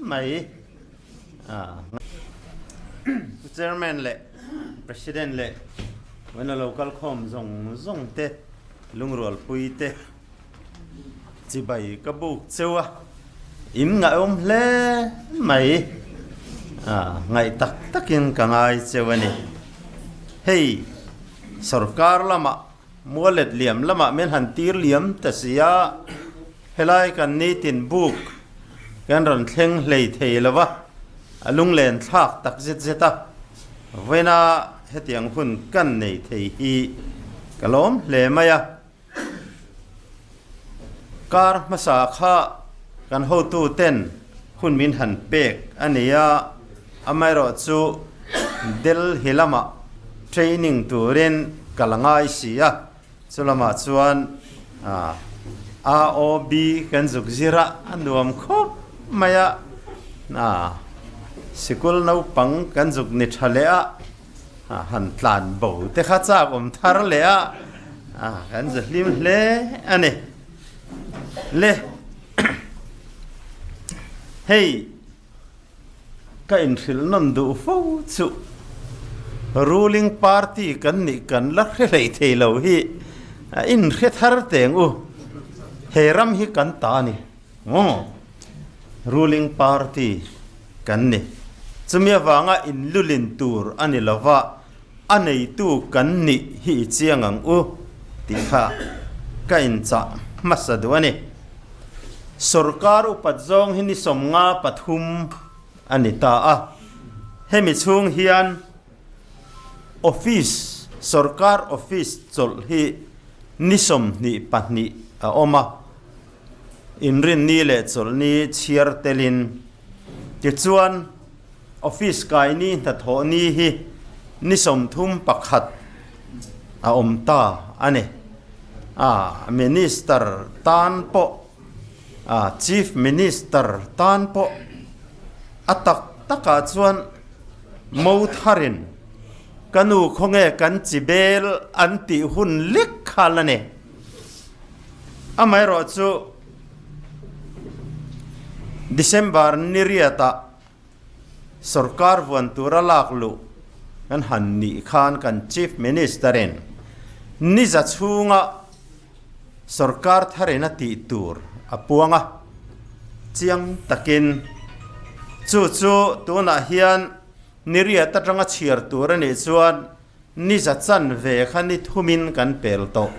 mai. Chairman leh President leh vawiina lo kal khawm zawng zawng te lungrualpui te chibai ka buk cheu a, in ngaihawm hle mai. Ngaih tak takin ka ngai cheu a ni. Hei sorkar lamah Mualet liam lamah min han tir liam ta si a, helai kan nitin buk kan rawn thleng hlei thei lo va, a lunglen thlak tak zet zet a, vawiina hetiang hun kan nei thei hi ka lawm hle mai a. Kar hmasa kha kan hotu ten hun min han pek a ni a, amaherawhchu Delhi lamah training turin ka la ngai si a, chu lamah chuan AOB kan zuk zir a, a nuam khawp mai a, sikul naupang kan zuk ni tha leh a, han tlan bo te kha chak awm thar leh a, kan za hlim hle a ni. Le hei. Ka inhrilh nawn duh fo chu ruling party kan nih kan la hre hlei thei lo hi a inhre thar teng u. He ram hi kan ta a ni maw? Ruling party kan ni. Chumi avanga inlulin tur a ni lova, a neitu kan nih hi i chiang ang u tih kha ka inchah hmasa duh a ni. Sorkar upat zawng hi ni 53 a ni ta a, hemi chhung hian office, sorkar office chawlh hi ni 22 a awm a, inrinni leh chawlhni chhiar telin. Tichuan, office kaini hnathawh ni hi ni 31 a awm ta a ni. A Minister tan pawh, a Chief Minister tan pawh a tak takah chuan mo tharin ka nu khawnge kan chi bel an tih hun lek kha la ni. Amaherawhchu December ni riatah Sorkar vuan tura lak luh kan han nih khan kan Chief Minister-in ni za chhunga sorkar tharin a tih tur a puang a, chiang takin chu chu tunah hian ni riat atanga chhiar tur a nih chuan Ni za chanve kha ni thumin kan pel tawh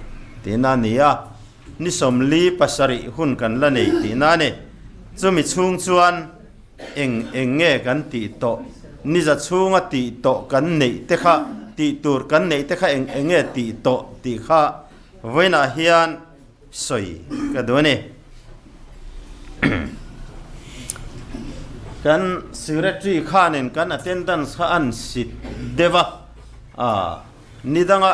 tihna a ni a, ni 47 hun kan la nei tihna a ni. Chumi chhung chuan eng eng nge kan tih tawh? Ni za chhunga tih tawh kan neih te kha, tih tur kan neih te kha eng eng nge tih tawh tih kha vawiinah hian sawi ka duh a ni. Kan secretary khanin kan attendance kha an sit deuh a, ah ni danga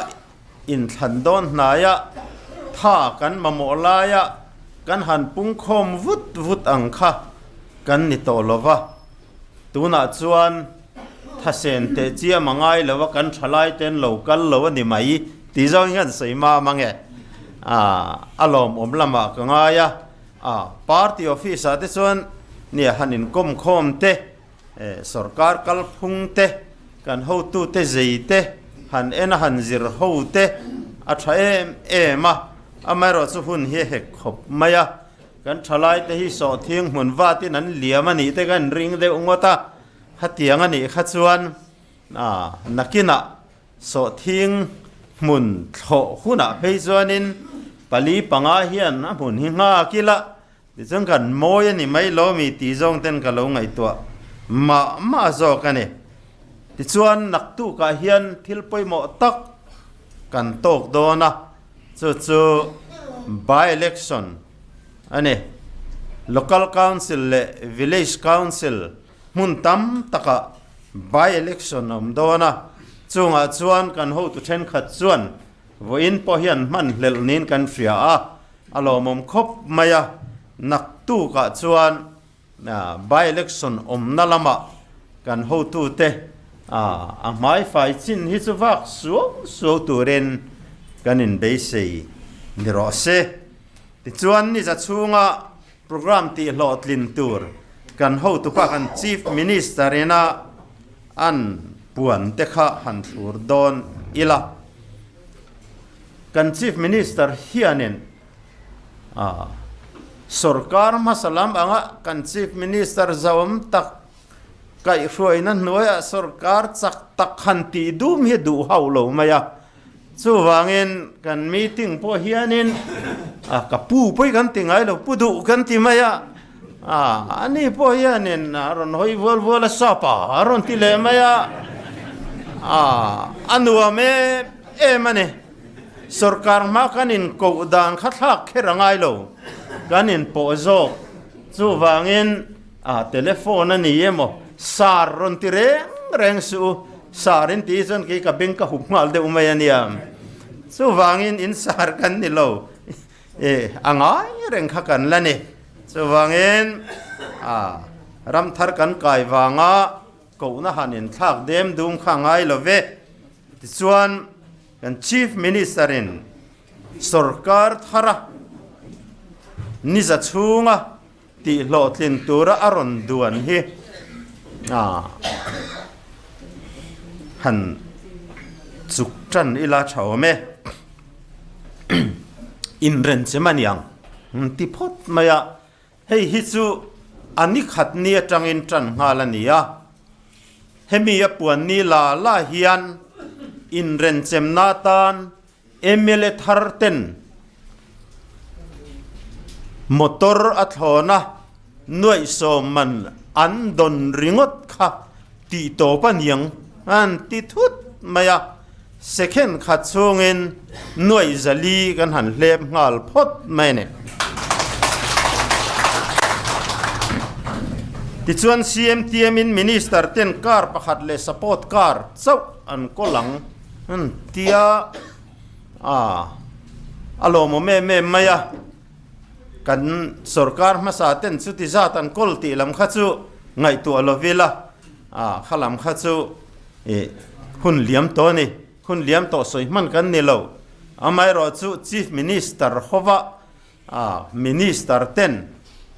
inthlan dawn hnaia tha kan mamawh laia kan han pungkhawm vut vut ang kha kan ni tawh lo va, tunah chuan thasen teh chiam a ngai lo a kan thalai ten lo kal lo a ni mai tih zawng hian sawi mam ang e. Ah a lawmawm lamah ka ngai a. A party office ah te chuan nia han inkawm khawm te, sorkar kalphung te, kan hotu te zei te, han en a han zir ho te a tha em em a, amaherawh chu hun hi a hek khawp mai a, kan thalai te hi sawhthing hmun vatin an liam a nih te kan ring deuh ngawt a, khatiang a nih kha chuan nakinah Sawhthing hmun thlawh hunah phei chuanin pali panga hian a hmun hi nghak ila, tichuan kan mawi a ni mai lo mi tih zawng ten ka lo ngaihtuah mah mah zawk a ni. Tichuan naktukah hian thil pawimawh tak kan tawk dawn a, chu chu by election a ni. Local Council leh Village Council Hmun tam takah by-election a awm dawn a, chungah chuan kan hotu thenkhat chuan vawiin pawh hian hman hlelh niin kan hria a, a lawmawm khawp mai a, naktukah chuan by-election awmna lamah kan hotute a hmaifai chin hi chu vak suau suau turin kan inbeisei ni rawh se. Tichuan ni za chhunga Programme tihhlawhtlin tur Kan hotupa kan Chief Minister ina an puan te kha han thlur dawn ila. Kan Chief Minister hianin sorkar hmasa lam anga kan Chief Minister zauam tak kaihhruaina hnuaiah sorkar chak tak han tih dum hi duh hauh lo mai a. Chuvangin kan meeting pawh hianin a ka pu pawh hi kan ti ngai lo, pu duh kan ti mai a, a ani pawh hianin a rawn hawi vual vual a sapa a rawn ti leh mai a, a a nuam em em a ni. Sorkar hma kan inkoh dan kha thlak kher a ngai lo, kan inpawh zawk. Chuvangin A telephone a ni emaw sar rawn ti reng reng suh u, sar in tih chuan kei ka beng ka hup nghal deuh mai a nia. Chuvangin in sar kan ni lo, e a ngai reng kha kan la ni. Chuvangin a ram thar kan kai vanga kohna han inthlak dem dum kha a ngai lo ve. Tichuan kan Chief Minister in sorkar thara niza chhunga Tih hlawhtlin tura a rawn duan hi han chuk tan ila tha awm e. Inrenchem a niang ti phawt mai a, hei hi chu a ni khat ni atangin tan nghal a ni a. Hemi a puan ni la la hian inrenchemna atan Mla thar ten motor a thlawn a, nuaihsawm man an dawn ringawt kha tih tawp a niang an ti thut mai a, second khat chhungin nuaih zali kan han hlep nghal phawt mai a ni. Tichuan CMTM in Minister ten car pakhat leh support car chauh an kawl ang. Tia a a lawmawm em em mai a, kan sorkar hmasa ten chuti zat an kawl tih lam kha chu ngaihtuah lo vila a kha lam kha chu ih hun liam tawh a ni, hun liam tawh sawi hman kan ni lo. Amaherawh chu Chief Minister hova a Minister ten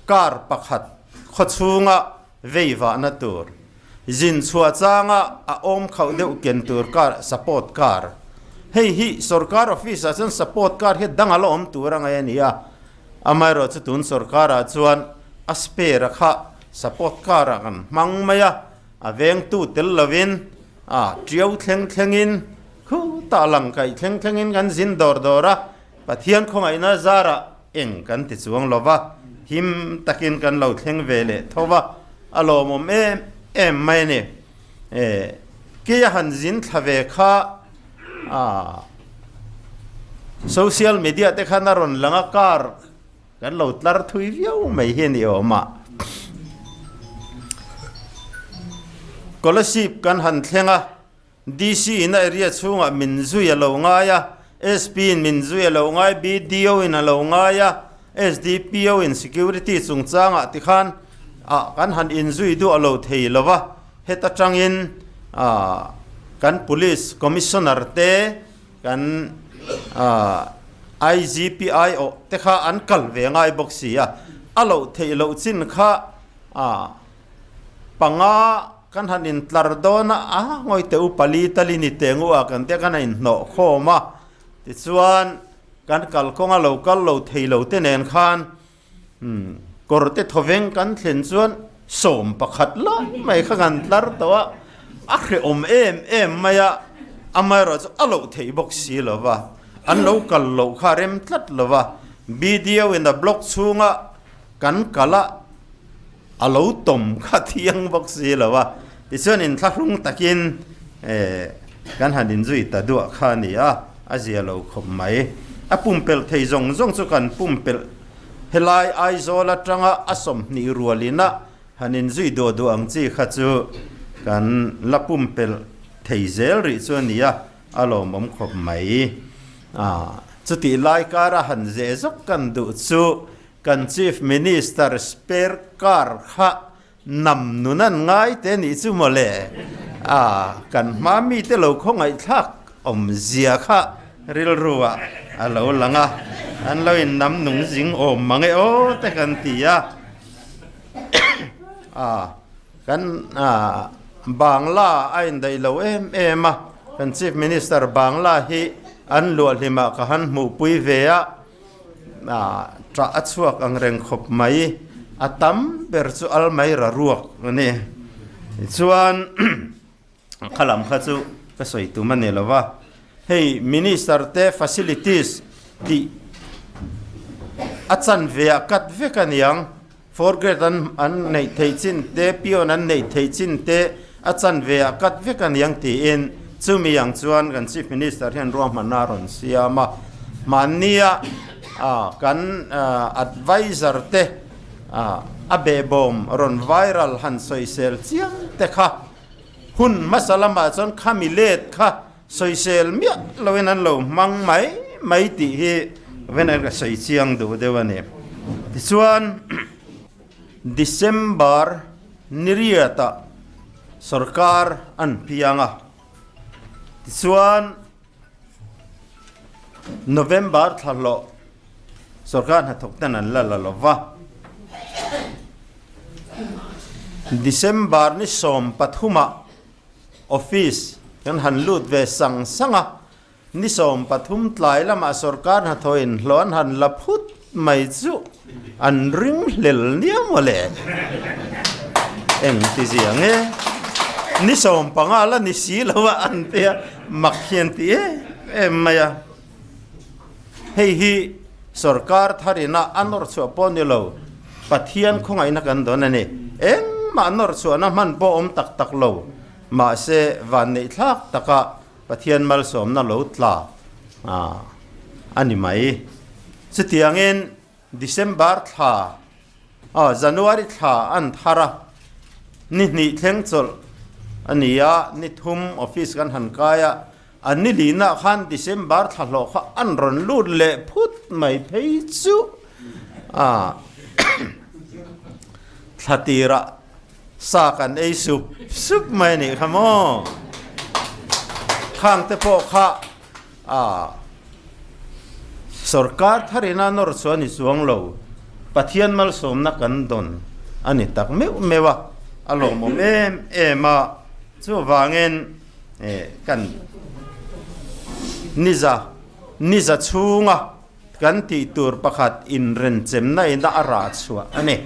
car pakhat khawchhunga veivahna tur, zin chhuah changa a awm khauh deuh ken tur car, support car. Hei hi sorkar office ah chuan support car hi dang a la awm tur a ngaih a ni a, amaherawh chu tun sorkar ah chuan a spare a kha support car ah kan hmang mai a, a vengtu tel lovin a tiau thleng thlengin khutah lang kaih thleng thlengin kan zin dawr dawr a, Pathian khawngaihna zarah eng kan ti chuang lo va, him takin kan lo thleng ve leh tho va, a lawmawm em em mai a ni. E, kei a han zin thla ve kha a social media te khan a rawn lang a, car kan lo tlar thui viau mai hi a ni awm a. Scholarship kan han thleng a. DC in a area chhungah min zui a lo ngai a, SP in min zui a lo ngai, BDO in a lo ngai a, SDPO in security chungchangah tikhan ah kan han inzui duh a lo thei lo va, heta tangin ah kan Police Commissioner te, kan ah IGPI awh te kha an kal ve ngai bawk si a, a loh theih loh chin kha ah panga Kan han intlar dawn a, a ngawi teh u pali tali ni teh ngu a kan tia kan han inhnawh khawm a, tichuan kan kalkawng a lo kal lo thei lo te nen khan kawr te thawveng kan thlen chuan 11 lai mai kha kan tlar tawh a, a hrehawm em em mai a, amaherawh chu a loh theih bawk si lo va, an lo kal loh kha a rem tlat lo va, BDO in a block chhunga kan kal a. A lo tawm kha thiang bawk si lo a, tichuan inthlahrung takin kan han inzui ta duah kha a ni a, a zia lo khawp mai. A pumpelh thei zawng zawng chu kan pumpelh helai Aizawl atanga a 20 rualina han inzui duah duah ang chi kha chu kan la pumpelh thei zel rih chu a ni a, a lawmawm khawp mai. Chutih lai kara han zeh zawk kan duh chu Kan Chief Minister spare car kha nam nun an ngai te nih chu maw le? A, kan hma mite lo khawngaihthlak awmzia kha rilru ah a lo lang a, an lo in nam nung zing awm mang e aw te kan ti a. Kan Bangla a indaih lo em em a, kan Chief Minister Bangla hi an luahhlimah ka han hmuhpui ve a, ṭah a chhuak ang reng khawp mai. A tam ber chu Almaira ruak a ni. Tichuan kha lam kha chu ka sawi tum a ni lo va, hei Minister te facilities tih a chanve ah cut vek a niang. Four grade an an neih theih chin te, peon an neih theih chin te a chanve ah cut vek a niang tiin chumi ang chuan kan Chief Minister hian ruahmanna a rawn siam a. Hmannia kan advisor te a behbawm rawn viral han sawisel chiam te kha hun hmasa lamah chuan khami let kha sawisel miah loin an lo hmang mai mai tih hi Vener ka sawi chiang duh deuh a ni. Tichuan December ni riatah sorkar an piang a, tichuan November thla hlawh sorkar hnathawk ten an la la lo va. December ni 13ah Office kan han lut ve sang sang a, ni 13 tlai lamah sorkar hnathawhin hlawh an han la phut mai chu an ring hlel nia maw le? Eng ti zia nge? Ni 15 la ni si lo a an ti a, mak hian ti em em mai a. Hei hi sorkar tharina a nawr chhuah pawh ni lo, Pathian khawngaihna kan dawn a ni. Engmah nawr chhuahna hman pawh awm tak tak lo, mahse vanneih thlak taka Pathian malsawmna lo tla a ni mai. Chutiangin December thla, aw January thla an thar a, ni hnih thleng chawlh a ni a, ni thum office kan han kai a, An ni lihnah khan December thla hlawh kha an rawn lut leh phut mai phei chu a thla tirah sa kan ei sup sup mai a nih kha maw. Khang te pawh kha a sorkar tharina nawr chu a ni chuang lo, Pathian malsawmna kan dawn a ni tak meuh meuh a, a lawmawm em em a, chuvangin Kan niza niza chhunga kan tih tur pakhat inrenchemna ina a rah chhuah a ni.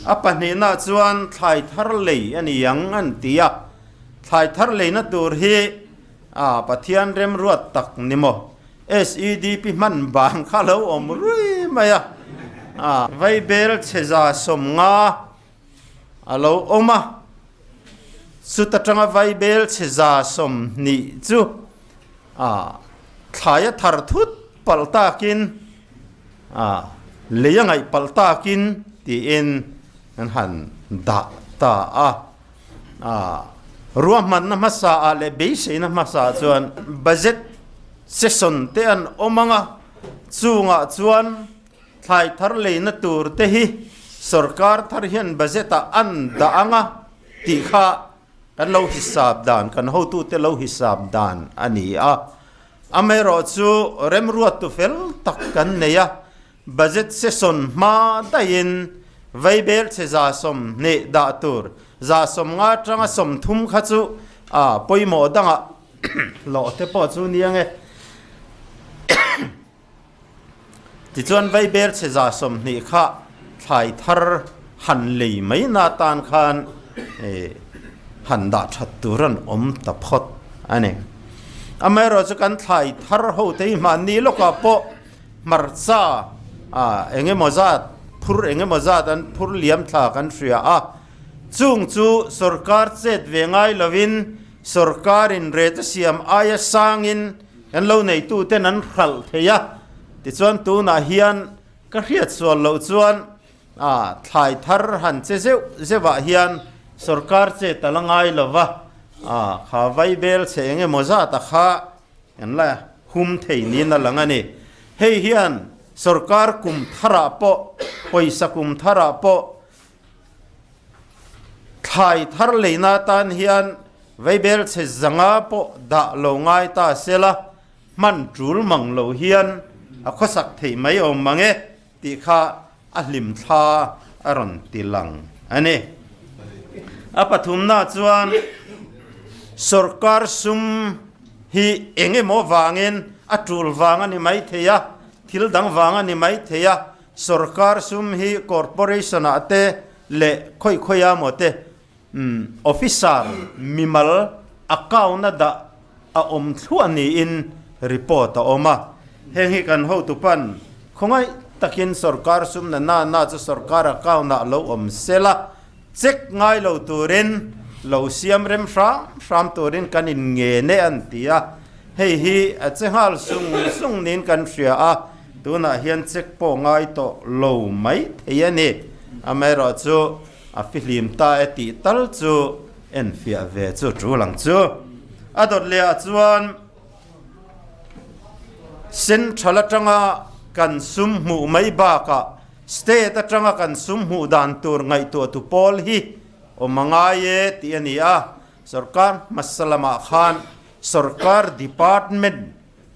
A pahnihna chuan thlai thar lei a ni ang an ti a, thlai thar leina tur hi a Pathian remruat tak ni maw? SEDP hman bang kha lo awm rui mai a, vaibel chhe 150 A lo awm a, chuta tanga vaibel chhe 20 chu a thlai a thar thut palh takin a lei a ngaih palh takin tiin an han dah ta a. A ruahmanna hmasa ah leh beiseina hmasa ah chuan budget session te an awm ang a, chungah chuan Thlai thar leina tur te hi sorkar thar hian budget ah an dah ang a tih kha kan lo hisap dan, kan hotute lo hisap dan a ni a. Amaherawhchu remruattu fel tak kan nei a, budget session hma daihin vaibel chhe 20 dah tur, 50 atanga 30 kha chu a pawimawh dangah hlawh te pawh chu nia nge. Tichuan vaibel chhe 20 kha thlai thar han lei mai na tan khan han dah that tur an awm ta phawt a ni. Amaherawhchu kan thlai thar ho te hi mahni lawkah pawh hmarcha eng emaw zat phur eng emaw zat an phur liam thla kan hria a, chung chu sorkar chet ve ngai lovin sorkarin rate siam aia sangin Kan lo neituten an hralh thei a, tichuan tunah hian ka hriat sual loh chuan thlai thar han che zeuh zeuhah hian sorkar chet a la ngai lo va, kha vaibel chhe eng emaw zata kha kan la hum thei niin a lang a ni. Hei hian sorkar kum tharah pawh, pawisa kum tharah pawh Thlai thar leina atan hian vaibel chhe 500 pawh dah lo ngai ta sela, hman tul mang lo hian a khawsak theih mai awm mang e tih kha a hlim thla a rawn ti lang a ni. A pathumna chuan sorkar sum hi eng emaw vangin a tul vang a ni mai thei a, thil dang vang a ni mai thei a, sorkar sum hi corporation ah te leh khawi khawi a maw te officer mimal account a dah a awm thluah niin report a awm a. Heng hi kan hotu pan khawngaih takin sorkar sum na na na chu sorkar account ah lo awm sel a, check ngai lo turin lo siam rem hram hram turin kan in ngen e an ti a. Hei hi a che nghal sung sung niin kan hria a, tunah hian check pawh ngai tawh lo mai thei a ni. Amaherawhchu A fihlim ta e tih tal chu enfiah ve chu tul ang chu. A dawt leh ah chuan Central atanga kan sum hmuh mai bakah State atanga kan sum hmuh dan tur ngaihtuah tu pawl hi awm a ngai e tih a ni a. Sorkar hmasa lamah khan Sorkar Department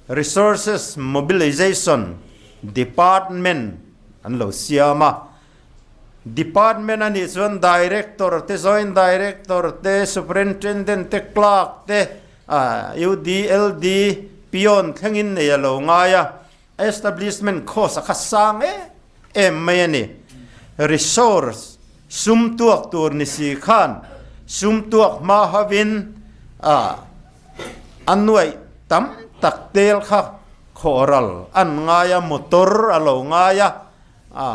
Resources Mobilization Department an lo siam a. Department a nih chuan Director te, Joint Director te, Superintendent te, Clerk te, UDLD, Peon thlengin nei a lo ngai a, Establishment cost a kha sang em em mai a ni. Resource sum tuak tur ni si khan sum tuak hma hovin a nuaih tam tak tel kha khawhral an ngai a, motor a lo ngai a. A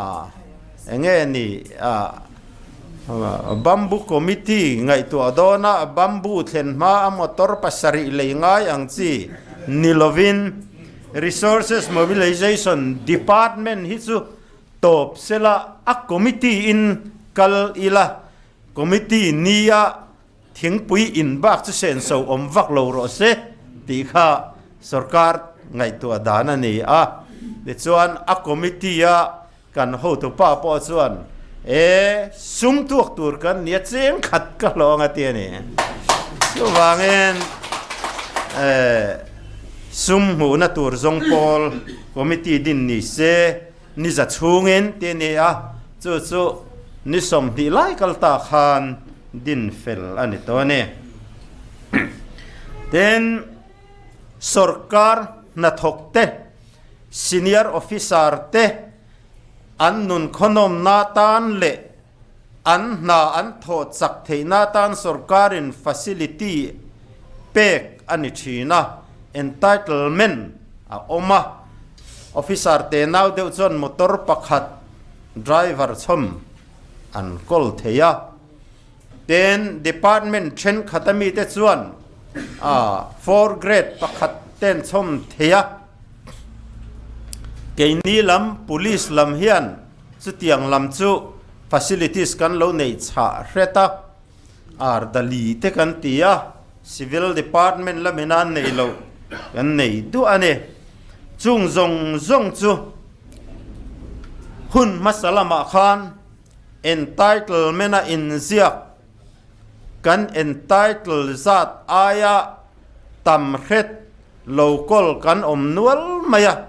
enge ni a bamboo committee ngaihtuah dawn a bamboo thlen hma a motor pasarih lei ngai ang chi ni lovin resources mobilization department hi chu tawp sela a committee in kal ila committee nia Thingpui in bak chu senso awm vak lo rawh se tih kha sorkar ngaihtuah dan a ni a. Tichuan a committee a kan hotupa pawh chuan e sum tuak tur kan nia cheng khat ka hlawng a ti a ni. Chuvangin e sum hmuhna tur zawng pawl committee din ni se ni za chhungin tih a ni a, chu chu ni 20 lai kal ta khan din fel a ni tawh a ni. Tin, sorkar hnathawk te, senior officer te an nun khawnawmna tan leh an hna an thawh chak theihna tan sorkarin facility pek a ni thin a, entitlement a awm a. Officer te nau deuh chuan motor pakhat driver chhawm an kawl thei a. Tin, department thenkhat a mite chuan four grade pakhat te an chhawm thei a. Keini lam police lam hian Chutiang lam chu facilities kan lo neih chhah hret a, Ardali te kan ti a, Civil Department lamin a neih loh kan nei duah a ni. Chung zawng zawng chu hun hmasa lamah khan entitlement a inziak kan entitle zat aia tam hret lo kawl kan awm nual mai a.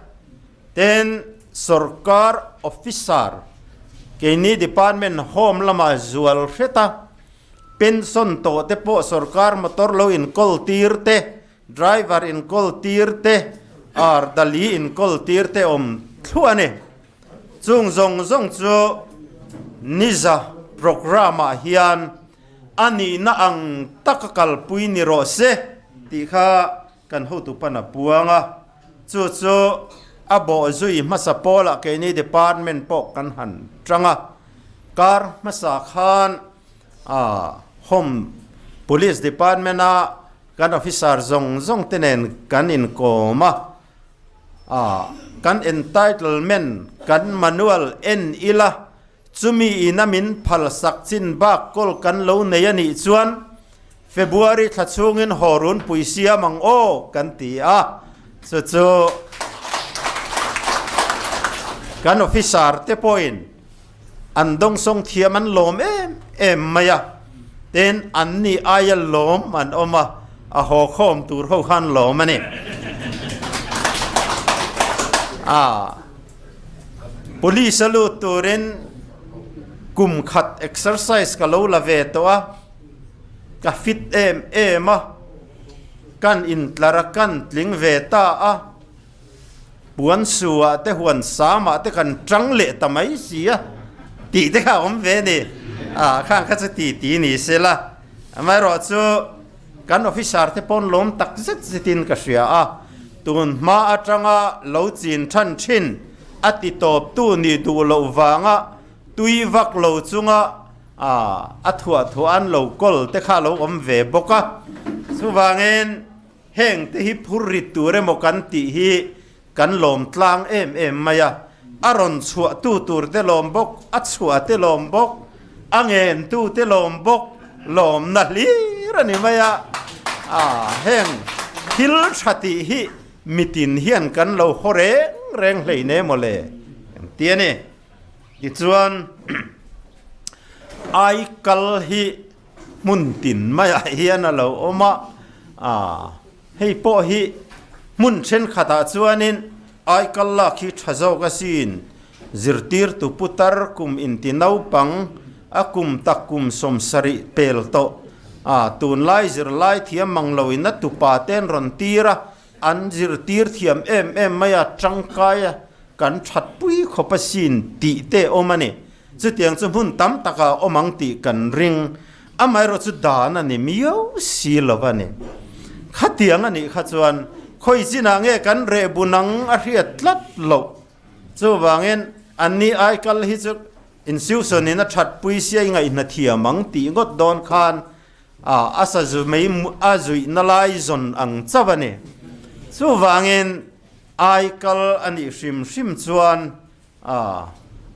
Tin, sorkar officer keini department home lama zual hret a, pension tawh te pawh sorkar motor lo inkawl tir te, driver inkawl tir te, ardali inkawl tir te awm thluah a ni. Chung zawng zawng chu niza programme ah hian a nihna ang taka kalpui ni rawh se tih kha kan hotu pan a puang a. Chu chu a bawh zui hmasa pawlah keini department pawh kan han tang a, kar hmasa khan Home Police Department a kan officer zawng zawng te nen kan inkawm a, kan entitlement kan manual en ila Chumi ina min phalsak chin bak kawl kan lo nei a nih chuan February thla chhungin haw runpui siam ang aw kan ti a, chu chu kan officer te pawhin an dawngsawng thiam an lawm em em mai a, tin an ni aia lawm an awm a, a haw khawm tur ho khan lawm a ni. Police a lut turin Kum khat exercise ka lo la ve tawh a, ka fit em em a, kan intlar a kan tling ve ta a, puan su ah te huan sam ah te kan tang leh ta mai si a tih te kha a awm ve a ni. Ah khang kha chu ti ti ni se la, amaherawhchu kan officer te pawn lawm tak zet zetin ka hria a, tun hma atanga lo chin than thin a ti tawptu nih duh loh vanga tui vak lo chunga a thuah thuah an lo kawl te kha a lo awm ve bawk a. Chuvangin heng te hi phur rit tur emaw kan tih hi kan lawm tlang em em mai a, a rawn chhuah tu tur te lawm bawk, a chhuah te lawm bawk, a ngen tu te lawm bawk, lawmna hlir a ni mai a. Heng thil tha tih hi Mitin hian kan lo haw reng reng hlein em aw le? Ti a ni. Tichuan, Aikal hi hmun tin maiah hian a lo awm a, hei pawh hi hmun thenkhatah chuanin Aikal lak hi tha zawk asin, zirtirtu putar kum inti naupang a kum tak kum 70 pel tawh a, tunlai zirlai thiam mang loin a tupa ten rawn tir a, An zirtir thiam em em mai a, tangkai a, kan thatpui khawp asin tih te awm a ni. Chutiang chu hmun tam takah a awm ang tih kan ring. Amaherawh chu dan a ni miau si lo a ni. Khatiang a nih kha chuan khawi chinah nge kan reh bun ang a hriat tlat loh. Chuvangin anni aikal hi chu institution in a thatpui sia i ngaihna thiam ang tih ngawt dawn khan A, a sazu mai a zuihna lai zawn ang chauh a ni. Chuvangin ai kal a nih hrim hrim chuan a,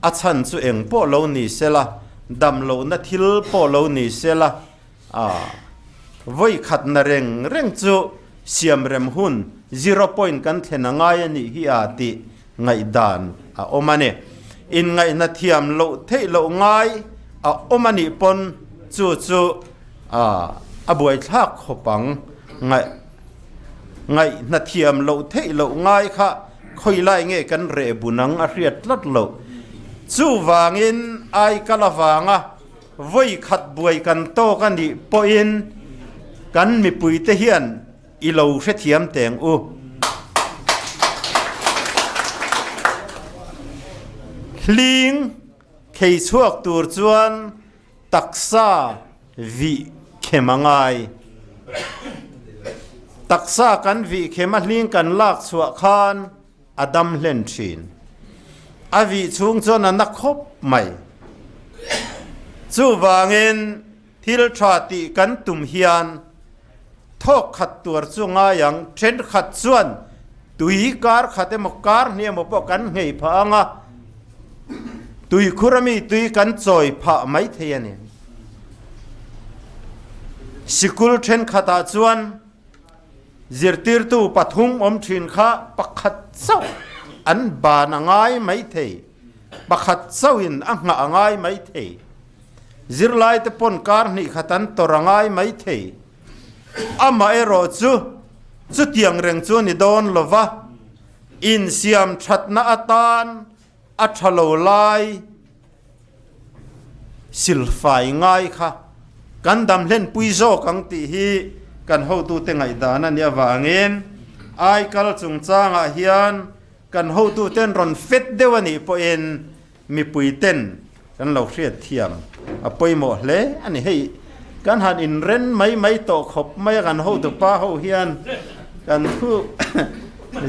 a chhan chu eng pawh lo ni sela, dam lohna thil pawh lo ni sela, a, vawi khatna reng reng chu siamrem hun zero point kan thlen a ngai a nih hi a tih ngaihdan a awm a ni. Inngaihna thiam loh theih loh ngai a awm a nih pawn chu chu a buaithlak khawp ang. Ngaih ngaihna thiam loh theih loh ngai kha khawi lai nge kan reh bun ang a hriat tlat loh. Chuvangin aikal avanga vawi khat buai kan tawk a nih pawhin kan mipuite hian I lo hrethiam teng u. Hling khei chhuak tur chuan taksa vih khem a ngai. Taksa kan vih khem a hling kan lak chhuah khan a dam hlen thin. A vih chhung chuan a na khawp mai. Chuvangin thil tha tih kan tum hian thawk khat tuar chu ngai ang, thenkhat chuan tui kar khat emaw kar hnih emaw pawh kan nghei phah ang a, tui khur ami tui kan chawi phah mai thei a ni. Sikul thenkhatah chuan Zirtirtu pathum awm thin kha pakhat chauh an ban a ngai mai thei, pakhat chauhin a nghah a ngai mai thei. Zirlaite pawn kar hnih khat an tawrh a ngai mai thei. Amaherawh chu chutiang reng chu a ni dawn lo va, insiam thatna atan a tha lo lai silfai ngai kha kan dam hlenpui zawk ang tih hi kan hotute ngaihdan a nih avangin aikal chungchangah hian kan hotuten rawn fet deuh a nih pawhin mipuiten kan lo hriat thiam a pawimawh hle a ni. Hei kan han inren mai mai tawh khawp mai a kan hotupa ho hian kan thu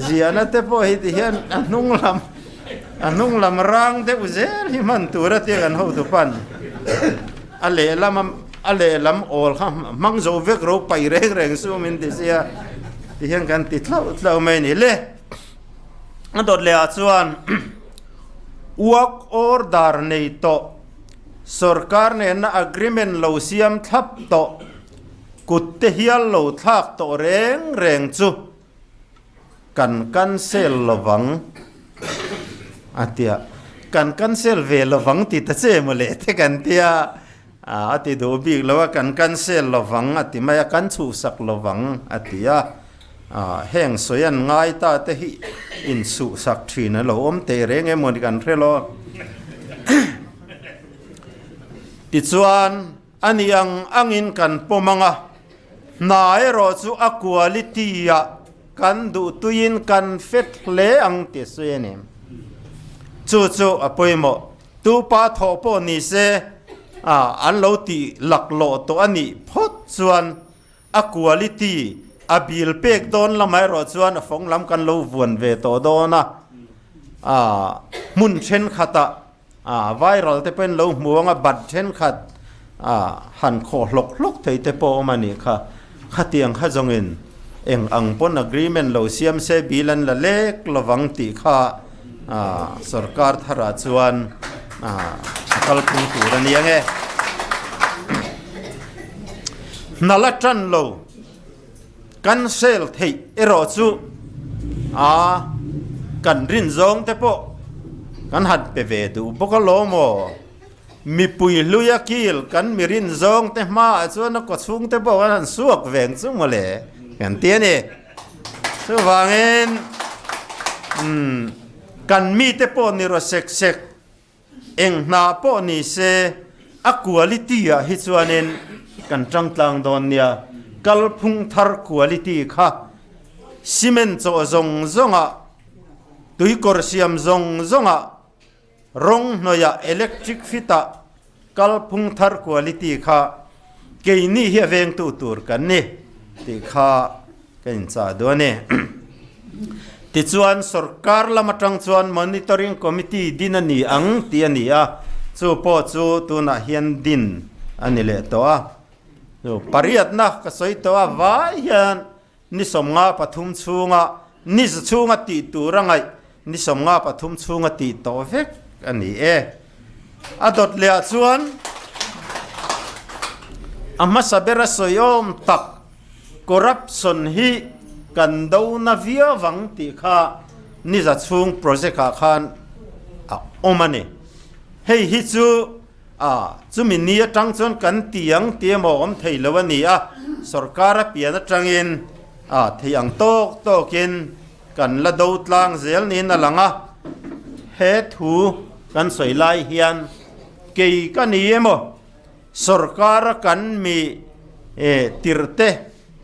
ziahna te pawh hi ti hian a hnung lam A hnung lam rang deuh zel hi hman tur a tia kan hotu pan a lehlam a lehlam awl kha hmang zo vek ro pai reng reng su min ti sia ti hian kan ti tlauh tlauh mai a ni le. A dawt leh ah chuan work order nei tawh sorkar nena agreement lo siam thlap tawh kut te hial lo thlak tawh reng reng chu Kan cancel lovang a tia, kan cancel ve lovang ti ta che maw le te kan tia, a ti duh bik lo a, kan cancel lovang a ti mai a, kan chhuhsak lovang a ti a, heng sawi an ngai ta te hi inchhuhsak thin a lo awm teh reng emaw ni kan hre lo. Tichuan, a ni ang angin kan pawm ang a, hna erawh chu a quality-ah kan duhtuiin kan fet hle ang tih a sawi a ni. Chu chu a pawimawh. Tu pa thawh pawh ni se, an lo tih laklawh tawh a nih phawt chuan a quality a bil pek dawn lamah erawh chuan a fawng lam kan lo vuan ve tawh dawn a, hmun thenkhatah viral te pawhin lo hmu ang a, bat thenkhat han khawh hlawk hlawk thei te pawh a awm a nih kha. Khatiang kha zawngin eng ang pawn agreement lo siam se bill an la lek lovang tih kha sorkar tharah chuan a kalpui tur a ni ang e. Hna la tan lo cancel theih erawh chu a kan rin zawng te pawh kan han pe ve duh bawk alawm aw. Mipui hluia kil kan mi rin zawng te hmaah chuan a kawchhung te pawh kan han suak veng chu mawle kan ti a ni. Chuvangin umm kan mite pawh ni rawh sek sek Eng hna pawh ni se, a quality ah hi chuanin kan tangtlang dawn nia. Kalphung thar quality kha cement chawh zawng zawngah, tuikawr siam zawng zawngah, rawng hnawihah, electric fit ah kalphung thar quality kha keini hi a vengtu tur kan ni tih kha ka inchah duh a ni. Tichuan, sorkar lam atang chuan Monitoring Committee din a ni ang tih a ni a, chu pawh chu tunah hian din a ni leh tawh a. Chu pariatna ka sawi tawh a, vai hian ni 53 chhunga ni za chhunga tih tur a ngaih ni 53 chhunga tih tawh vek a ni e. A dawt lehah chuan a hmasa ber a sawi awm tak. Corruption hi kan do na viau vang tih kha niza chhung project ah khan a awm a ni. Hei hi chu a chumi ni atang chuan kan ti ang tih emaw awm thei lo a ni a, sorkar a pian atangin a thei ang tawk tawkin kan la do tlang zel niin a lang a. He thu kan sawi lai hian kei ka ni emaw Sorkar a kan mi tirh te,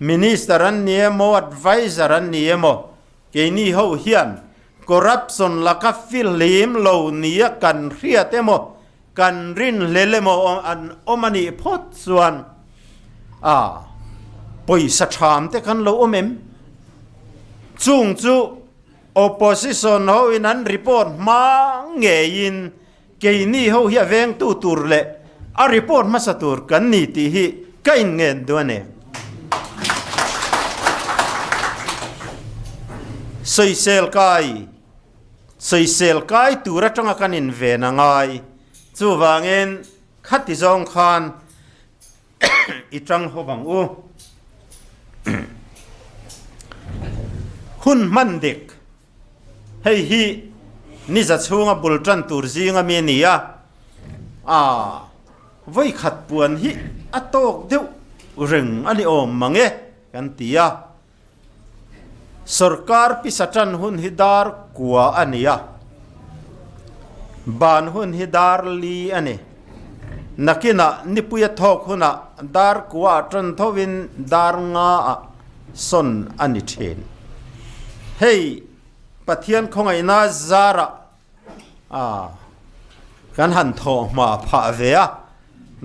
Minister an ni emaw, Adviser an ni emaw, keini ho hian corruption laka fihlim lo nia kan hriat emaw, kan rinhlel emaw an awm a nih phawt chuan a pawisa tham te kan lo awm em? Chung chu opposition ho in an report hma ngeiin Keini ho hi a vengtu tur leh a report hmasa tur kan ni tih hi ka inngen duh a ni. Sawisel kai, sawisel kai tur atanga kan inven a ngai. Chuvangin khati zawng khan i tang ho vang u. Hun hman dik. Hei hi niza chhunga bul tan tur zinga mi a ni a, aa vawikhat puan hi a tawk deuh reng a ni awm mang e kan ti a. Sorkar pisa tan hun hi dar kua a ni a, ban hun hi dar li a ni. Nakinah nipuia thawk hunah dar kua ah tan thovin dar nga ah sawn a ni thin. Hei Pathian khawngaihna zarah kan han thawh hma phah ve a,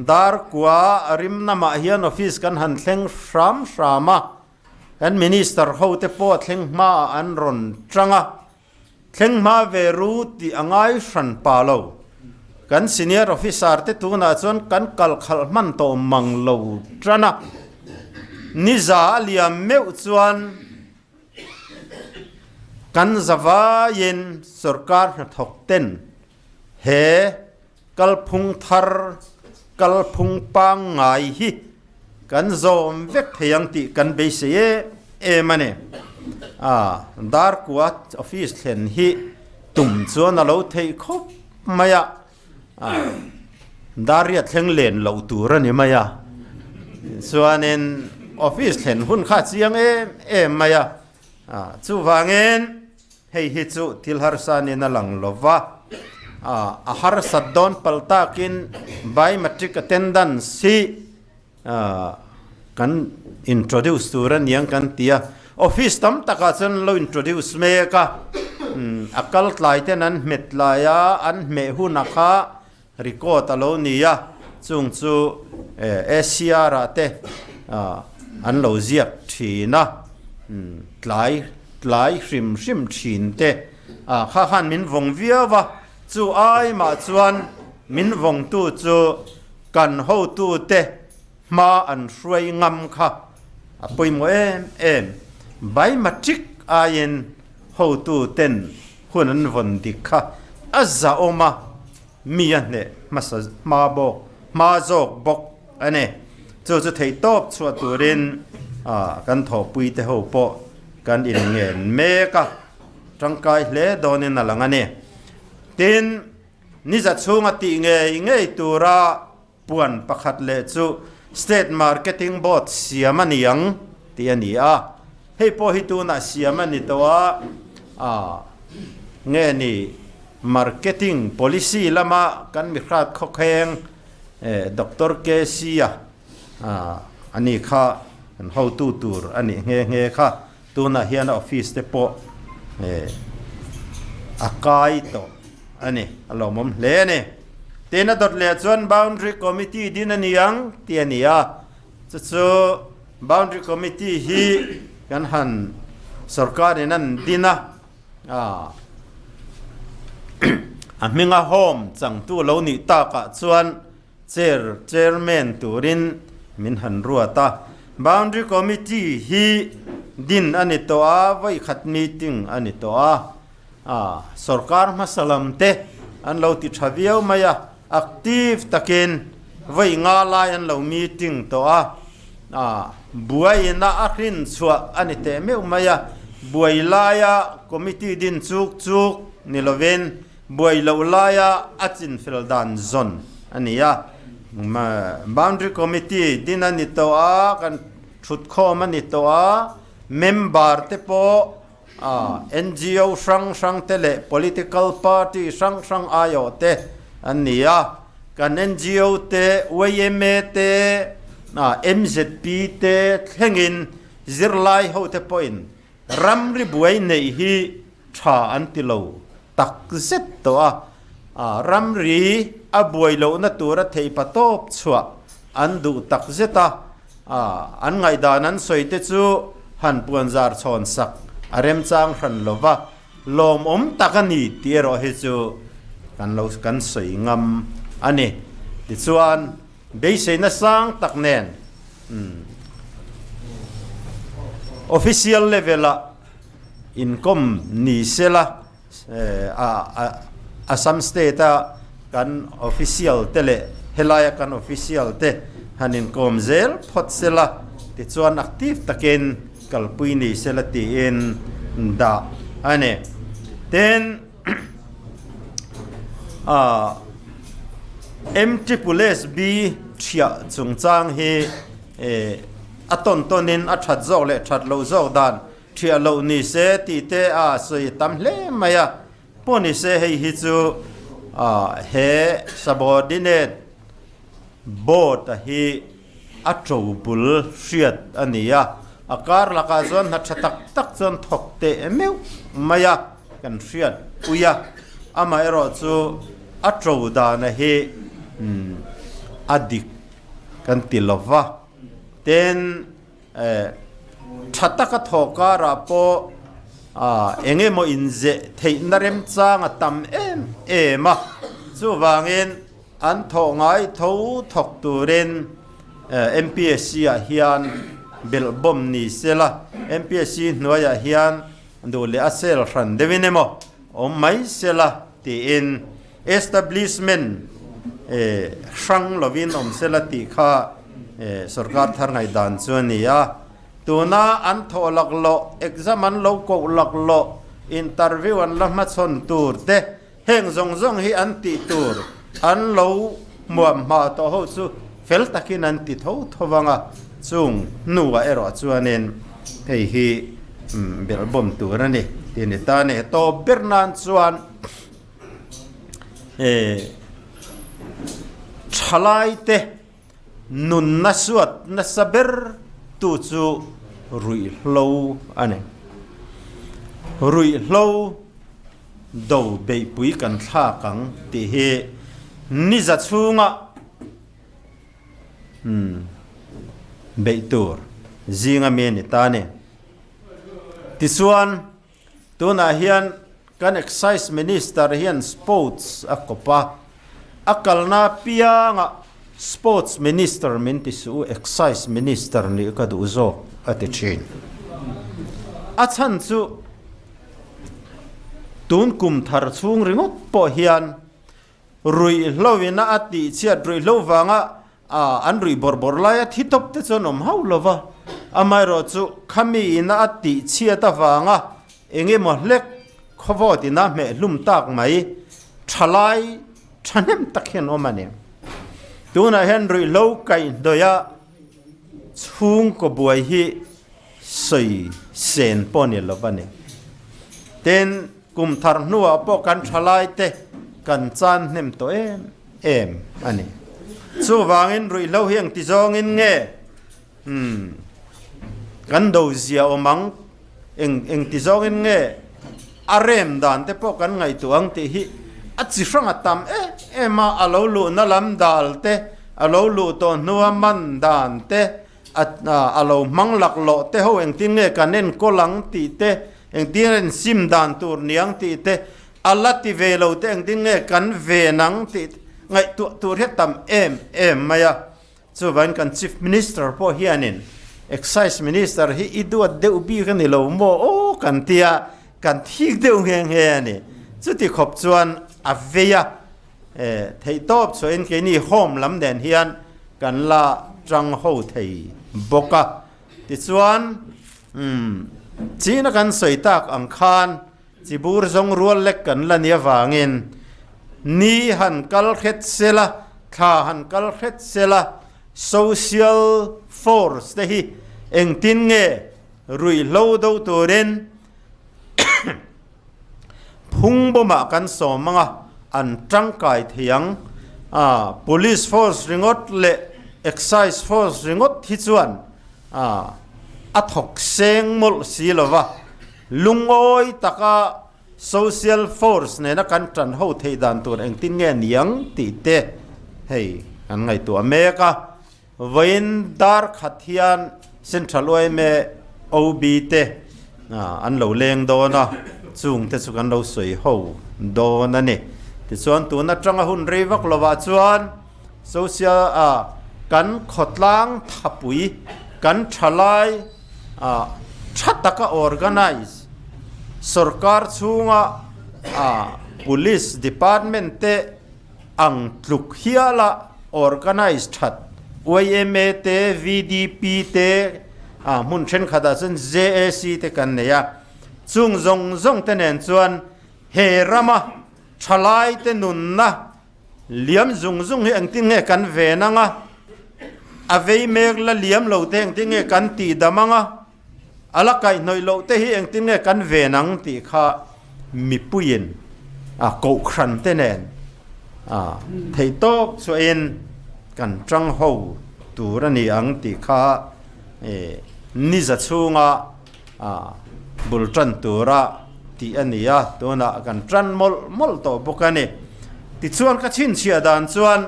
dar kua rim namah hian office kan han thleng hram hram a, kan minister hote pawh thleng hmaah an rawn tang a, Thleng hma ve ru tih a ngai hran pa lo. Kan senior officer te tunah chuan kan kal khalh hman tawh mang lo tan a. Niza a liam meuh chuan kan zavaiin sorkar hnathawk ten he kalphung thar kalphung pangngai hi Kan zawm vek thei ang tih kan beisei em em a ni. A Darkua office thlen hi tum chuan a lo theih khawp mai a, a Daria thleng len loh tur a ni mai a. Chuanin office thlen hun kha a chiang em em mai a, a chuvangin hei hi chu thil harsa niin a lang lo va. A harsat dawn pal takin biometric attendance hi kan introduce tur a niang kan ti a. Office tam takah chuan an lo introduce mek a, a kal tlai ten an hmet lai a, an hmeh hunah kha record a lo ni a, chung chu ACR ah te an lo ziak thin a, tlai tlai hrim hrim thin te kha khan min vawng viau a, chu ai mah chuan min vawngtu chu kan hotute hma an hruai ngam kha a pawimawh em em. Biometric aiin hotuten hun an vawn dik kha a zahawm a, mi a hneh hmasa hma bawk hma zawk bawk a ni. Chu chu theihtawp chhuah turin kan thawhpui te ho pawh kan inngen mek a, tangkai hle dawnin a lang a ni. Tin, niza chhunga tih ngei ngei tura Puan pakhat leh chu State Marketing Board siam a ni ang tih a ni a, hei pawh hi tunah siam a ni tawh a, a nge ni Marketing Policy lama kan mihrat khawkheng Doctor KC a a ni kha kan hotu tur a nih nghe nghe kha tunah hian a office te pawh a kai tawh a ni, a lawmawm hle a ni. Tin a dawt leh chuan Boundary Committee din a ni ang tih a ni a, chu chu Boundary Committee hi kan han sorkarin an din a, a hminga home changtu lo nih takah chuan Chair, Chairman, turin min han ruat a. Boundary Committee hi din a ni tawh a, vawi khat meeting a ni tawh a. A, sorkar hmasa lam te an lo ti tha viau mai a, active takin vawi nga lai an lo meeting tawh a. A, buaina a hrin chhuah a ni teh meuh mai a, buai laia committee din chuk chuk ni lovin Buai loh laia a chinfel dan zawn a ni a, Boundary Committee din a ni tawh a, kan thutkhawm a ni tawh a, member te pawh NGO hrang hrang te leh political party hrang hrang aiawh te an ni a, kan NGO te, yma te, MZP te thlengin zirlai ho te pawhin Ramri buai neih hi tha an ti lo tak zet tawh a, ramri a buai lohna tura theihpa tawp chhuah an duh tak zet a, an ngaihdan an sawi te chu han puanzar chhawn sak a remchang hran lo va, lawmawm tak a ni tih erawh hi chu kan lo kan sawi ngam a ni. Tichuan. Beiseina sang tak nen official level ah inkawm ni sela Assam state a kan official te leh helaia kan official te han inkawm zel phawt sela tichuan active takin kalpui ni sela tiin dah a ni. Tin. MSSB thiah chungchang hi a tawn tawnin a that zawk leh that loh zawk dan thiah loh ni se tih te a sawi tam hle mai a. Pawh ni se hei hi chu he subordinate board a hi a to bul hriat a ni a, a kar lakah chuan hna tha tak tak chuan thawk teh meuh mai a kan hriat pui a, amaherawh chu a to dana hi a dik kan ti lo va, tin tha taka thawh karah pawh eng emaw inzeh theihna remchang a tam em em a, chuvangin An thawh ngai tho thawk turin MPSC ah hian belh bawm ni se la, MPSC hnuaiah hian duh leh a sel hran deuhin emaw awm mai se la tiin establishment hrang lovin awm se la tih kha sorkar thar ngaihdan chu a ni a. Tuna an thawh laklawh, exam an lo koh laklawh, interview an la hmachhawn tur te, Heng zawng zawng hi an tih tur an lo hmuam hma tawh ho chu fel takin an ti tho tho vang a, chung hnuah erawh chuanin hei hi belhbawm tur a ni tih a ni ta a ni. Tawp ber nan chuan Thalaite nunna suat nasa ber tu chu ruihhlo a ni. Ruihhlo do beihpui kan thlak ang tih hi niza chhunga beih tur zinga mi a ni ta a ni. Tichuan Tunah hian kan Excise Minister hian Sports a kawp a, a kalna apiangah Sports Minister min ti suh u, Excise Minister nih ka duh zawk a ti thin. A chhan chu tun kum thar chhung ringawt pawh hian Ruihhlo ina a tih chhiat ruihhlo vanga an ruih bawrh bawrh laia thi tawp te chuan awm hauh lo va, amaherawh chu khami ina a tih chhiat avanga eng emaw hlek khawvawt ina hmeh hlum tak mai thalai thahnem tak hian awm a ni. Tunah hian ruihhlo kaihhnawih a chhungkaw buai hi sawi sen pawh ni lo va ni. Tin, kum thar hnuah pawh kan thalai te kan chan hnem tawh em em a ni. Chuvangin ruihhlo hi engti zawngin nge umm kan do zia awm ang, eng engti zawngin nge a rem dan te pawh kan ngaihtuah ang tih hi a chi hrang a tam em em a, a lo luhna lam dal te, a lo luh tawh hnua man dan te, A lo hmang laklawh te ho engtin nge kan enkawl ang tih te, engtin nge sim dan tur niang tih te, a la ti ve lo te engtin nge kan ven ang tih te ngaihtuah tur hi a tam em em mai a. Chuvangin kan Chief Minister pawh hianin Excise Minister hi i duat deuh bik a ni lo maw aw kan tia, kan thik deuh nghe nghe a ni. Chuti khawp chuan a vei a. Theihtawp chhuahin keini home lam nen hian kan la tang ho thei bawk a. Tichuan, china kan sawi tak ang khan chibur zawng rual lek kan la ni avangin ni han kal hret sela, thla han kal hret sela, social force te hi engtin nge ruihhlo do turin Phung bawmah kan sawm ang a, an tangkai thei ang. A, Police force ringawt leh Excise force ringawt hi chuan a, a thawk seng mawlh si lo va, lungawi taka social force nena kan tan ho theih dan tur engtin nge niang tih te hei kan ngaihtuah mek a. Vawiin dar khat hian Central yma OB te an lo leng dawn a, chung te chu kan lo sawi ho dawn a ni. Tichuan tun atanga hun rei vak lovah chuan social kan khawtlang thapui kan thalai tha taka organize sorkar chhunga police department te ang tluk hiala organize that yma te, VDP te, ah hmun thenkhatah chuan JAC te kan nei a, chung zawng zawng te nen chuan he rama thalai te nunna liam zung zung hi engtin nge kan ven ang a, a vei mek la liam lo te engtin nge kan tih dam ang a, A la kaihhnawih loh te hi engtin nge kan ven ang tih kha mipuiin a kohhran te nen a theihtawp chhuahin kan tang ho tur a ni ang tih kha niza chhunga bul tan tura tih a ni a, tunah kan tan mawlh mawlh tawh bawk a ni. Tichuan ka chhinchhiah dan chuan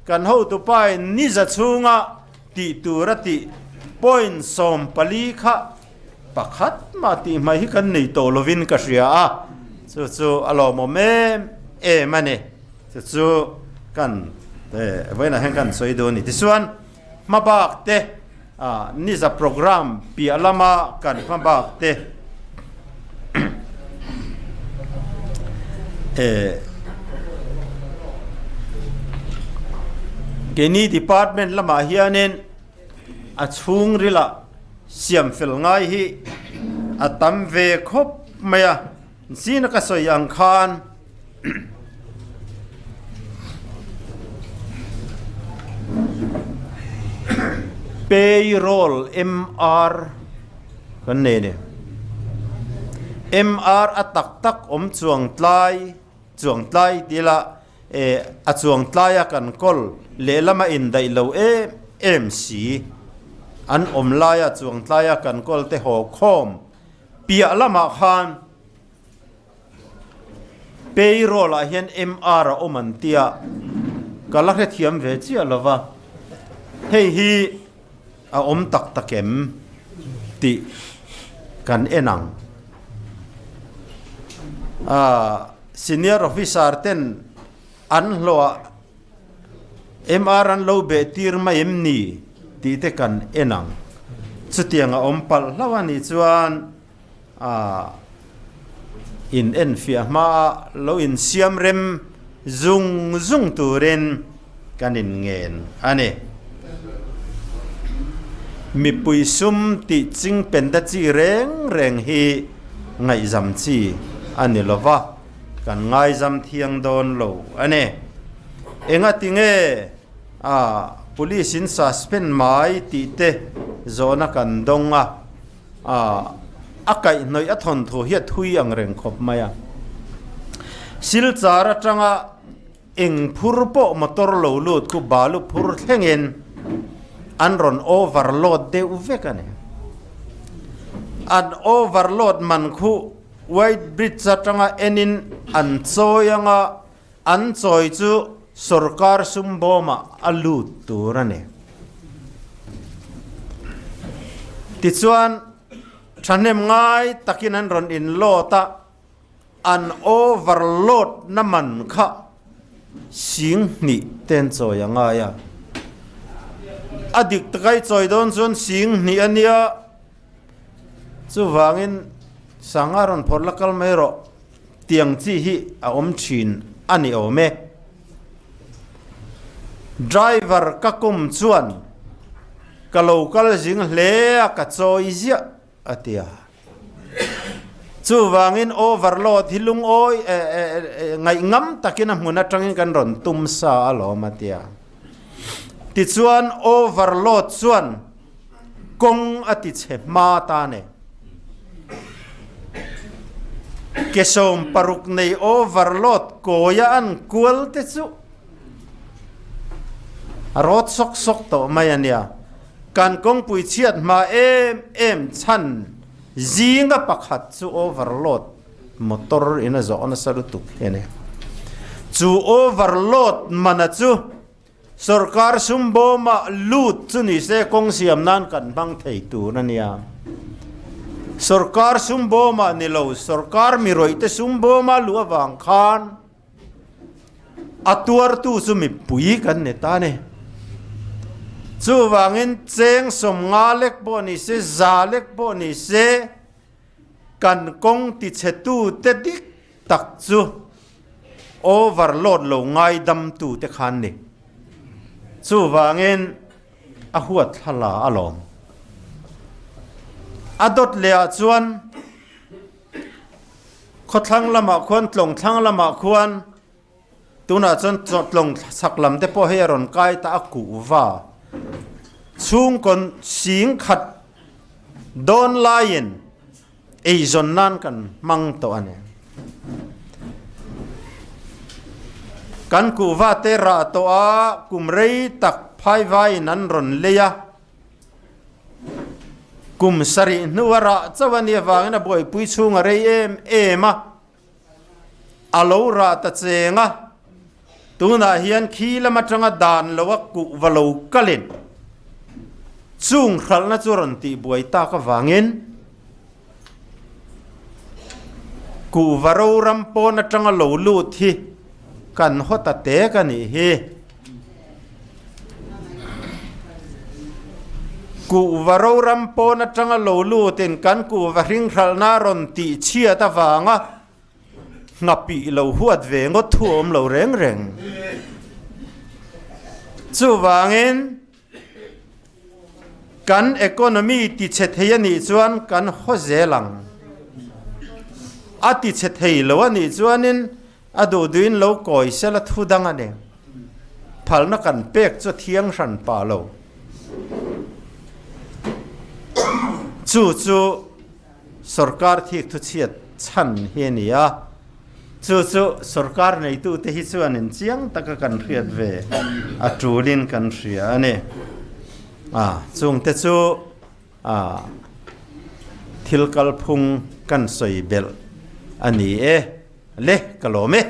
Kan hotupain niza chhunga tih tur a tih point 14 kha pakhat mah tih hmai hi kan nei tawh lovin ka hria a, chu chu a lawmawm em em a ni. Chu chu kan vawiinah hian kan sawi duh a ni. Tichuan hmabak te niza program piah lama kan hmabak te Keini department lamah hianin a chhungrilah siam fel ngai hi a tam ve khawp mai a, zina ka sawi ang khan Payroll MR kan nei a ni. MR a tak tak awm chuang tlai chuang tlai ti ila. A chuang tlaia kan kawl lehlama indaih lo em em si. An awm laia chuang tlaia kan kawl te haw khawm piah lamah khan payroll ah hian MR a awm an tia ka la hrethiam ve chiah lo va, hei hi a awm tak tak em tih kan en ang. Senior officer ten an hlawhah MR an lo beh tir mai em ni tih te kan en ang. Chutiang a awm palh hlauh a nih chuan in enfiah hmaa lo insiam rem zung zung turin kan inngen a ni. Mipui sum tih ching penda chi reng reng hi ngaihzam chi a ni lo va, kan ngaizam thiang dawn lo a ni. Engati nge a police in suspend mai tih te zawhna kan dawng a. A kaihhnawih a thawnthu hi a thui ang reng khawp mai a. Silchar atanga eng phur pawh motor lo lut khu balu phur thlengin an rawn overload deuh vek a ni. An overload man khu White Bridge atanga enin an chawi anga an chawi chu sorkar sum bawmah a lut tur a ni. Tichuan, thahnem ngai takin an rawn inload a, an overload na man kha sing hnih te an chawi a ngai a. A dik taka i chawi dawn chuan sing hnih a nia, chuvangin sanga rawn phawrh la kal mai rawh. Tiang chi hi a awm thin a ni awm e. Driver ka kum chuan ka lo kal zing hle a ka chawi ziah a ti a. Chuvangin overload hi lungawi ngaih ngam takin a hmun atangin kan rawn tum sa alawm a ti a. Tichuan overload chuan kawng a ti chhe hma ta ne. Ke 16 nei overload kawia an kual te chu a rawt sawk sawk tawh mai a nia. Kan kawngpui chhiat hma em em chhan zinga pakhat chu overload motor in a zawh nasa lutuk hi a ni. Chu overload mana chu Sorkar sum bawmah lut chu ni se kawng siam nan kan hmang thei tur a nia. Sorkar sum bawmah ni lo, sorkar mi rawih te sum bawma luh avang khan a tuartu chu mipui kan ni ta ni. Chuvangin cheng 50 lek pawh ni se, 100 lek pawh ni se kan kawng tichhetu te dik tak chu overload lo ngaidamtu te khan ni. Chuvangin a huat thla la alawm. A dawt leh ah chuan khawthlang lamah khuan tlawng thlang lamah khuan tunah chuan tlawng chhak lam te pawh hei a rawn kai ta a kuhva chhungkaw 10,000 dawn laiin Eizawn nan kan hmang tawh a ni. Kan kuhva te rah tawh a, kum rei tak phaivaiin an rawn lei a. Kum sarih hnua rah chauh a nih avangin a buaipui chhung a rei em em a. A lo rah ta cheng a, tunah hian khi lam atanga dan lo a kuhva lo kalin chung hralhna chu rawn tihbuai tak avangin kuhva ro ram pawn atanga lo lut hi kan haw ta tek a nih hi. Kuhva ro ram pawn atanga lo lutin kan kuhva hringhralhna rawn tih chhiat avanga nghapih lo huat ve ngawt thu awm lo reng reng. Chuvangin kan economy ti chhe thei a nih chuan kan haw zel ang. A ti chhe thei lo a nih chuanin A duhduhin lo kawi sela thu dang a ni. Phalna kan pek chu a thiang hran pah lo. Chu chu sorkar thik thu chhiat chhan hi a ni a. Chu chu sorkar neitute hi chuanin chiang taka kan hriat ve a tulin kan hria a ni. A, chungte chu a thil kalphung kan sawi belh a ni e. Le, ka lawm e.